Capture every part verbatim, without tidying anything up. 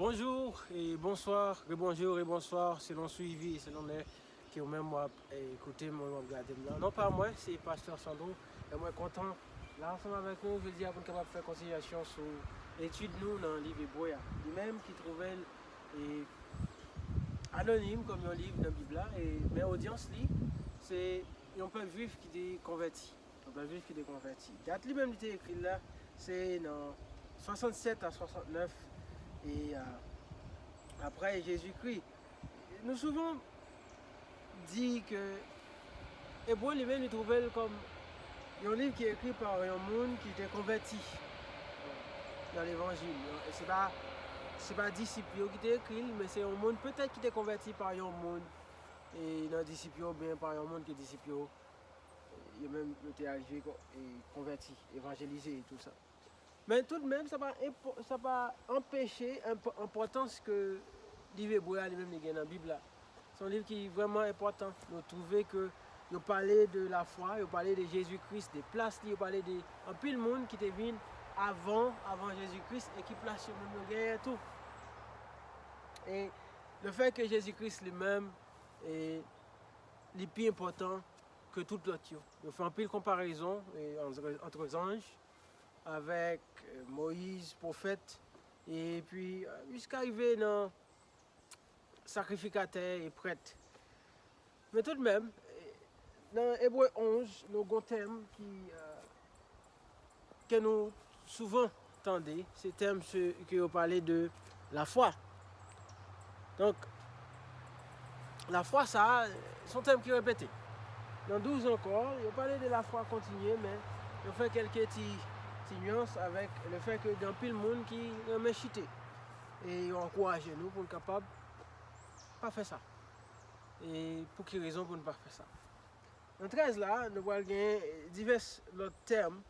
Bonjou e bonswa, rebonjou, rebonswa, selon swivi, selon lè ke ou menm w ap, eh, koute m, w ap gade m nan. Non pa mwen, se Pastè Sandro, e mwen kontan la ansanm avèk nou jodi a pou n kapab fè kontinyasyon sou etid nou nan liv Ebre a. Li menm ki twouve l, eh, anonim kòm yon liv nan Bib la, e, men odyans li, se yon pèp jwif ki te konvèti. Yon pèp jwif ki te konvèti. Dat li menm li te ekri l la, se nan swasannsèt a swasannnèf e, a, apre Jezikri. Nou souvan di ke Ebre li menm li twouve l kòm yon liv ki ekri pa yon moun ki te konvèti nan levanjil. E se pa, se pa disip yo ki te ekri l, men se yon moun petèt ki te konvèti pa yon moun, e nan disip yo, oubyen pa yon moun ke disip yo, yo menm yo te arive ko-, e konvèti, evanjelize e tou sa. Men toudmenm, sa pa enpo-, sa pa anpeche enpo-, enpòtans ke liv Ebre a li menm li gen nan Bib la. Se yon liv ki vrèman enpòtan. Nou twouve ke yo pale de lafwa, yo pale de Jezi Kris, de plas li, yo pale de anpil moun ki te vin avan, avan Jezi Kris, e ki plas yo menm yo genyen tou. E lefèt ke Jezi Kris li menm, e, li pi enpòtan ke tout lòt yo. Yo fè anpil konparezon, e, antre, antre zanj, avèk, e, Moyiz, pwofèt, epi, e, jiska rive nan sakrifikatè e prèt. Men toudmenm, e, nan Ebre onz, nou gon tèm ki, e, ke nou souvan tande, se tèm se, ke yo pale de lafwa. Donk, lafwa sa a, se yon tèm ki repete. Nan douz ankò, yo pale de lafwa kontinye, men yo fè kèlke ti, ti nyans avèk lefèt ke gen anpil moun ki renmen chite. E yo ankouraje nou pou n kapab pa fè sa. E pou ki rezon pou n pa fè sa? Nan trèz la, nou pral gen divès lòt tèm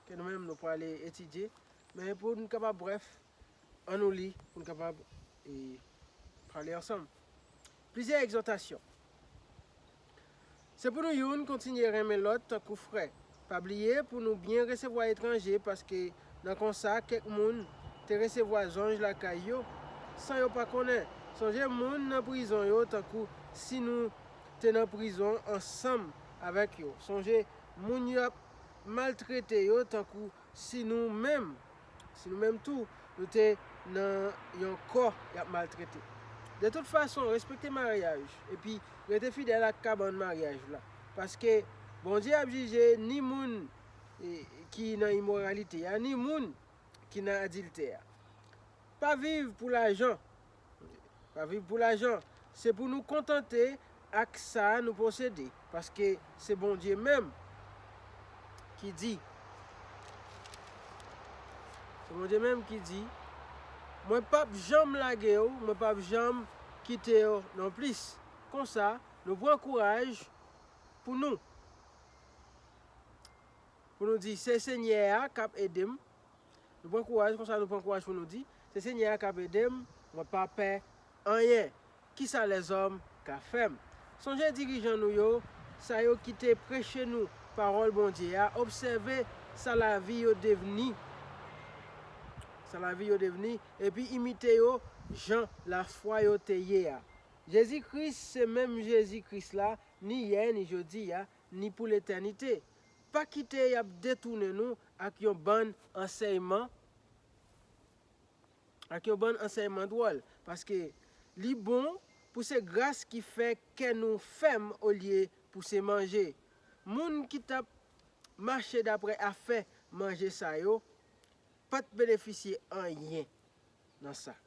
ke nou menm nou prale etidye, men pou n kapab brèf, ann nou li pou n kapab, e, pale ansanm. Plizyè egzòtasyon. Se pou nou youn kontinye renmen lòt tankou frè. Pa bliye pou nou byen resevwa etranje, paske nan konsa kèk moun te resevwa zanj lakay yo san yo pa konnen. Sonje moun nan prizon yo tankou si nou te nan prizon ansanm avèk yo. Sonje moun y ap maltrete yo tankou si nou menm, si nou menm tou, nou te nan yon kò y ap maltrete. De tout fason, respekte maryaj, epi rete fidèl ak kabann maryaj la. Paske Bondye ap jije ni moun, e, ki nan imoralite a, ni moun ki nan adiltè a. Pa viv pou lajan. Pa viv pou lajan. Se pou nou kontante ak sa nou posede, paske se Bondye menm ki di, se Bondye menm ki di, mwen p ap janm lage w, mwen p ap janm kite w nonplis. Konsa, nou pran kouraj pou nou. Pou nou di, se Senyè a k ap ede m. Nou pran kouraj, konsa nou pran kouraj pou nou di, se Senyè a k ap ede m, mwen pa pè anyen. Kisa lèzòm ka fè m? Sonje dirijan nou yo, sa yo ki te preche nou pawòl Bondye a, obsève sa lavi yo devni, sa lavi yo devni, epi imite yo jan lafwa yo te ye a. Jezi Kris se menm Jezi Kris la, ni yè, ni jodi a, ni pou letènite. Pa kite y ap detounen nou ak yon bann ansèyman, ak yon bann ansèyman dwòl, paske li bon pou se gras ki fè kè nou fèm olye pou se manje. Moun ki t ap mache daprè afè manje sa yo pa t benefisye anyen nan sa.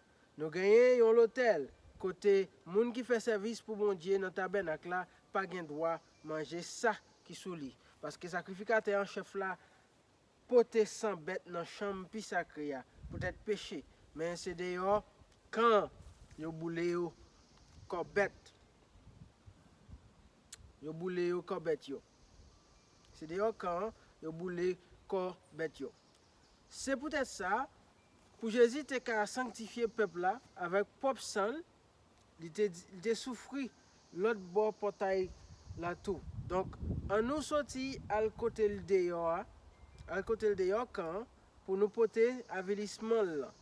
Nou genyen yon lotèl kote moun ki fè sèvis pou Bondye nan tabènak la pa gen dwa manje sa ki sou li, paske sakrifikatè an chèf la pote san bèt nan chanm pi sakre a poutèt peche, men se deyò kan an yo boule yo kò bèt. Yo boule yo kò bèt yo. Se deyò kan an yo boule kò bèt yo. Se poutèt sa, pou Jezi te ka sanktifye pèp la avèk pwòp san l, li te, li te soufri lòt bò pòtay la tou. Donk, annou soti al kote l deyò a, al kote l deyò kan an, pou nou pote avilisman l lan.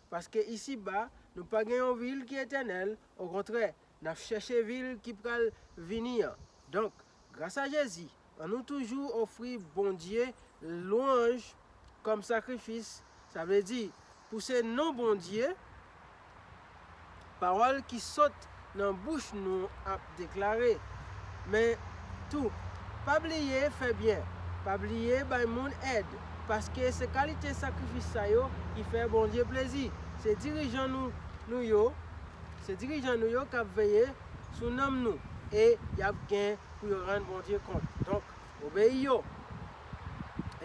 Paske isiba, Nou pa gen yon vil ki etènèl, okontrè, n ap chèche vil ki pral vini an. Donk, gras a Jezi, ann nou toujou ofri Bondye lwanj kòm sakrifis, sa vle di pouse non Bondye, pawòl ki sot nan bouch nou ap deklare. Men tou, pa bliye fè byen, pa bliye bay moun èd, paske se kalite sakrifis sa yo ki fè Bondye plezi. Se dirijan nou, nou yo, se dirijan nou yo k ap veye sou nanm nou, e y ap gen pou yo rann Bondye kont. Donk, obeyi yo,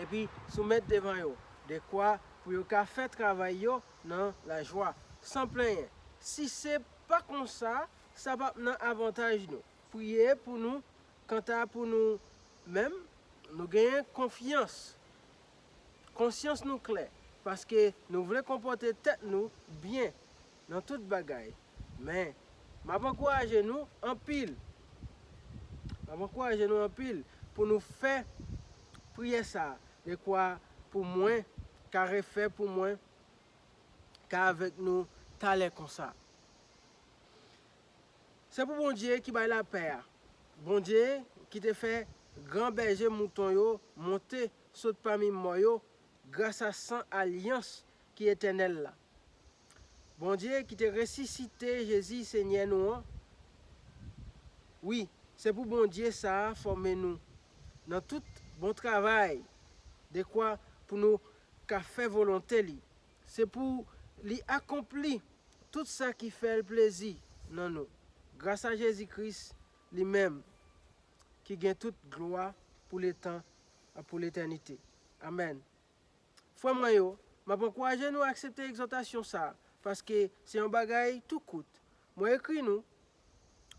epi soumèt devan yo, dekwa pou yo ka fè travay yo nan lajwa, san plenyen. Si se pa konsa, sa p ap nan avantaj nou. Priye pou nou, kanta pou nou menm, nou genyen konfyans, konsyans nou klè, paske nou vle konpòte tèt nou byen nan tout bagay. Men, m ap ankouraje nou anpil, m ap ankouraje nou anpil pou nou fè priyè sa a, dekwa pou mwen ka refè pou mwen, ka avèk nou talè konsa. Se pou Bondye ki bay lapè a, Bondye ki te fè gran bèje mouton yo monte sot pami mò yo gras a san alyans ki etènèl la. Bondye ki te resisite Jezi Senyè nou an. Wi, se pou Bondye sa a fòme nou nan tout bon travay, dekwa pou nou ka fè volonte li. Se pou li akonpli tout sa ki fè l plezi nan nou, gras a Jezi Kris, li menm ki gen tout glwa pou letan, pou letènite. Amèn. Frè mwen yo, m ap ankouraje nou aksepte egzòtasyon sa a, paske se yon bagay tou kout. Mwen ekri nou,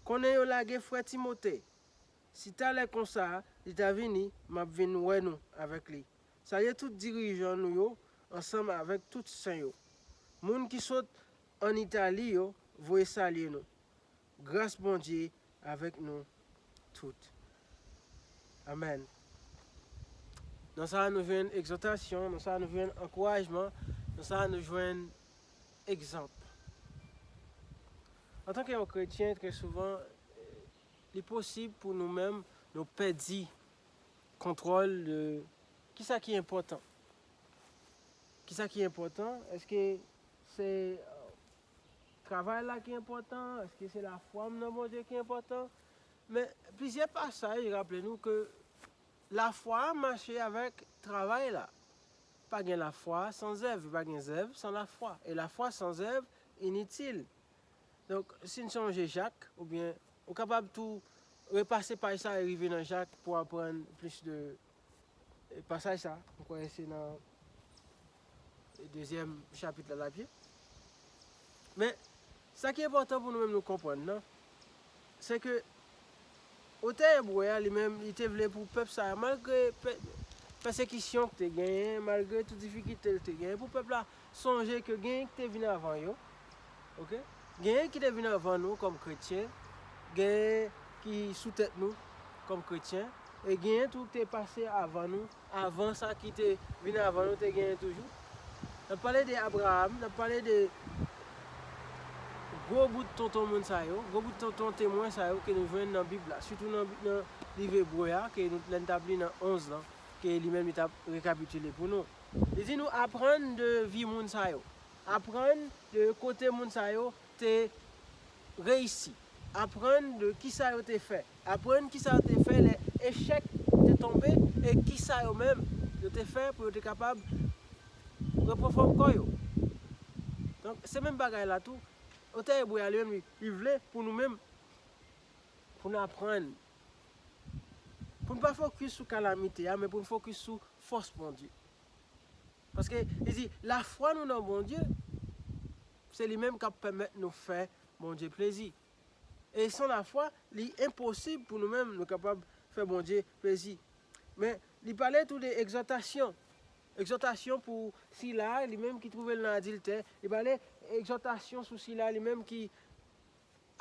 konnen yo lage frè Timote. Si talè konsa li ta vini, m ap vin wè nou avèk li. Salye tout dirijan nou yo, ansanm avèk tout sen yo. Moun ki sot ann Itali yo voye salye nou. Gras Bondye avèk nou tout. Amèn. Nan sa a, nou jwenn egzòtasyon, nan sa a, nou jwenn ankourajman, nan sa a, nou jwenn egzanp. Antanke yon kretyen, trè souvan, li posib pou nou menm, nou pèdi kontwòl de kisa ki enpòtan. Kisa ki enpòtan? Èske se, euh, travay la ki enpòtan? Èske se lafwa m nan Bondye ki enpòtan? Men plizyè pasaj raple nou ke lafwa a mache avèk travay la. Pa gen lafwa san zèv, e pa gen zèv san lafwa. E lafwa san zèv initil. Donk, si n sonje Jak, oubyen ou kapab tou repase paj sa e rive nan Jak pou aprann plis de, e, pasaj sa. Mwen kwè se nan dezyèm chapit la l ap ye. Men, sa ki enpòtan pou nou menm nou konprann nan, se ke otè ebre a, li menm, li te vle pou pèp sa a, malgre pè-, pèsekisyon ki te genyen, malgre tout difikilte li te genyen, pou pèp la sonje ke genyen ki te vin avan yo, oke? Genyen ki te vin avan nou kòm kretyen, genyen ki sou tèt nou kòm kretyen, e genyen tou ki te pase avan nou, avan sa ki te vin avan nou te genyen toujou. N ap pale de Abraram, n ap pale de gwo bout tonton moun sa yo, gwo bout tonton temwen sa yo ke nou jwenn nan Bib la, sitou nan, nan liv Ebre a, ke nou, lè n t ap li nan onz lan, ke li menm li t ap rekapitile pou nou. Li di nou aprann de vi moun sa yo, aprann de kote moun sa yo te reyisi, aprann de kisa yo te fè, aprann kisa yo te fè lè echèk te tonbe, e kisa yo menm yo te fè pou yo te kapab reprann fòm kò yo. Donk, se menm bagay la tou. Otè Ebre a li menm, li, li vle pou nou menm, pou n aprann, pou n pa fokis sou kalamite a, men pou n fokis sou fòs Bondye. Paske li di, lafwa nou nan Bondye, se li menm k ap pèmèt nou fè Bondye plezi. E san lafwa, li enposib pou nou menm nou kapab fè Bondye plezi. Men, li pale tou de egzòtasyon. Egzòtasyon pou sila li menm ki twouve l nan adiltè. Li pale egzòtasyon sou sila li menm ki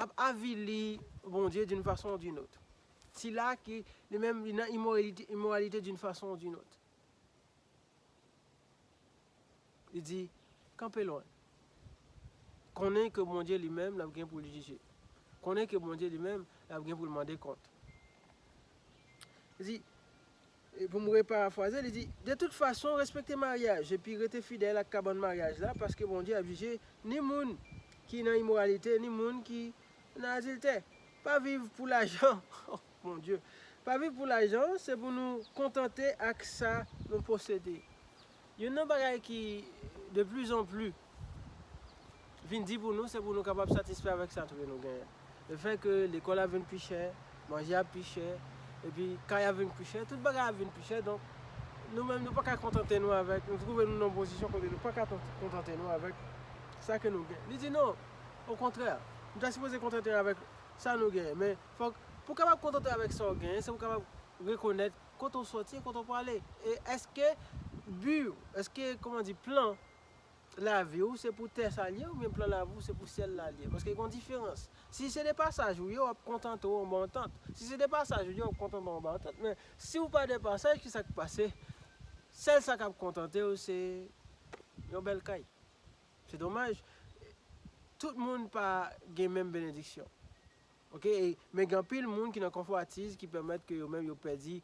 ap avili Bondye d'une façon ou d'une autre. Sila ki li menm li nan imoralite, imoralite d'une façon ou d'une autre. Li di, kanpe lwen. konnen ke Bondye li menm l ap gen pou l jije. Konnen ke Bondye li menm l ap gen pou l mande kont. Li di, e pou m reparafraze, li di, de tout fason, respekte maryaj, epi rete fidèl ak kabann maryaj la, paske Bondye ap jije ni moun ki nan imoralite, ni moun ki nan adiltè. Pa viv pou lajan. Oh, mon Dieu. Pa viv pou lajan, se pou nou kontante ak sa nou posede. Youn nan bagay ki, de plus en plus, vin di pou nou, se pou nou kapab satisfè avèk sa tou ke nou genyen. Le fè ke lekòl ap vin pi chè, manje ap pi chè, epi kay ap vin pi chè, tout bagay ap vin pi chè, donk, nou menm, nou pa ka kontante nou avèk, nou twouve nou nan yon pozisyon kote nou pa ka ton- kontante nou avèk sa ke nou gen. Li di non, okontrè, nou ta sipoze kontante avèk sa nou genyen, men fòk, pou w kapab kontante avèk sa w genyen, se pou w kapab rekonèt kote w sòti e kote w prale. E èske bi w, èske, kòman di, plan lavi w, se pou tè sa l ye, oubyen plan lavi w, se pou syèl la l ye? Paske gen yon diferans. Si se de pasaj ou ye, w ap kontante w anba yon tant. Si se de pasaj ou ye, w ap kontante w anba yon tant. Men si w pa de pasaj, ki sa k pase? Sèl sa k ap kontante w, se yon bèl kay. Se domaj. Tout moun pa gen menm benediksyon. Oke? E, men gen anpil moun ki nan konfwatiz ki pèmèt ke yo menm yo pèdi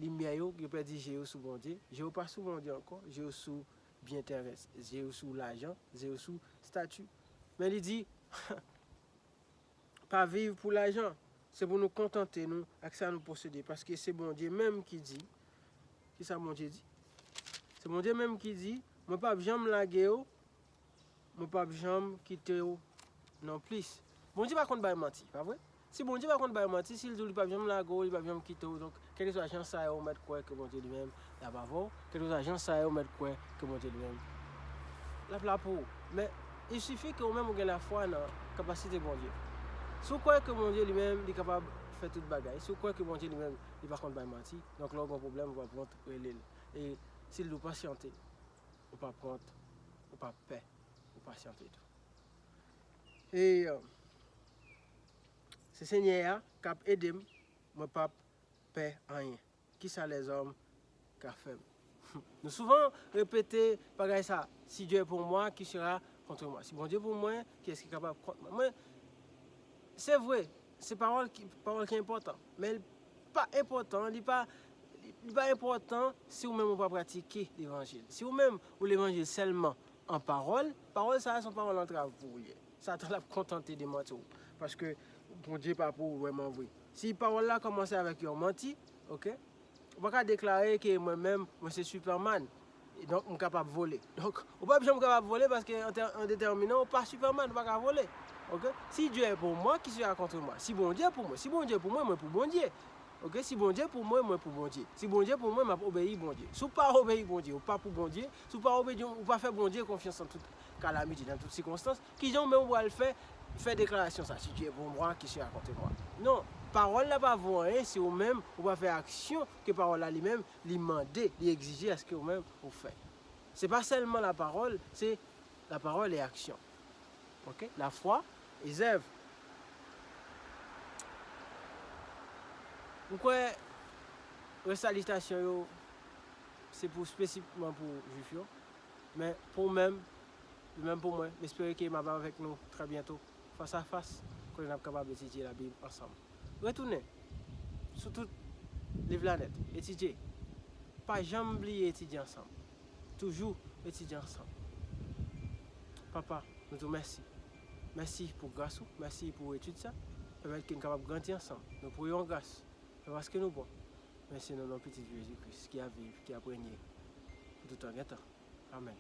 limyè yo, yo pèdi je yo sou Bondye. Je yo pa sou Bondye ankò, je yo sou byen terès, je yo sou lajan, je yo sou stati. Men li di, pa viv pou lajan, se pou nou kontante nou ak sa nou posede, paske se Bondye menm ki di, ki sa Bondye di? Se Bondye menm ki di, mwen p ap janm lage w, mwen p ap janm kite w non plis. Bondye pa konn bay manti, pa vre? Si Bondye pa konn bay manti, si l di w li p ap janm lage w, li p ap janm kite w, donk, kèlkeswa jan sa ye, ou mèt kwè ke Bondye li menm l ap avè w, kèlkeswa jan sa ye, ou mèt kwè ke Bondye li menm l ap la pou ou. Men, il suffit ke ou menm ou gen lafwa nan kapasite Bondye. Si w kwè ke Bondye li menm, li kapab fè tout bagay, si w kwè ke Bondye li menm, li pa konn bay manti, donk, lè w gen yon pwoblèm, ou p ap wont rele l. E si l di w pasyante, ou p ap wont, ou p ap pè, ou pasyante tou. E, euh, se Senyè a k ap ede m, mwen p ap pè anyen. Kisa lèzòm ka fè m? Nou souvan repete bagay sa, si Dieu est pour moi, qui sera contre moi? Si Bondye pou mwen, kiyès ki kapab kont mwen? Mwen, se vre, se pawòl ki, pawòl ki enpòtan, men li pa enpòtan, li pa, li, li pa enpòtan si ou menm ou pa pratike levanjil. Si ou menm ou levanjil sèlman an pawòl, pawòl sa a se yon pawòl antrav pou ou li ye. Satan l ap kontante demanti w, paske Bondye pa pou ou vrèman vre. Si pawòl la kòmanse avèk yon manti, oke, ou pa ka deklare ke mwen menm, mwen se Superman. E donk, m kapab vole. Donk, ou p ap janm kapab vole paske an tè- an detèminan, ou pa Superman, ou pa ka vole. Oke? Si Dieu est pour moi, qui sera contre moi? Si Bondye pou mwen, si Bondye pou mwen, mwen pou Bondye. Oke? Si Bondye pou mwen, mwen pou Bondye. Si Bondye pou mwen, m ap obeyi Bondye. Si w pa obeyi Bondye, ou pa pou Bondye. Si w pa obeyi, ou pa fè Bondye konfyans nan tout kalamite, nan tout sikonstans, kijan ou menm ou pral fè, fè deklarasyon sa, si Dieu est pour moi, qui sera contre moi? Non, pawòl la pa vo anyen si ou menm ou pa fè aksyon ke pawòl la li menm li mande, li egzije aske ou menm ou fè. Se pa sèlman la parole, se la parole et action. Oke? La foi et zèv. M kwè resalitasyon yo se pou, espesifikman pou Jwif yo. Men pou ou menm, de menm pou mwen, m espere ke m ap avèk nou trè byento, fas a fas, kote n ap kapab etidye Labib ansanm. Retounen sou tout liv la nèt, etidye. Pa janm bliye etidye ansanm. Toujou etidye ansanm. Papa, nou di w mèsi. Mèsi pou gras ou, mèsi pou etid sa. Pèmèt ke n kapab grandi ansanm. Nou priye w gras. Se paske nou bon. Men se nan non Pitit ou Jezi Kris ki ap viv, ki ap renye pou tout tan gen tan. Amèn.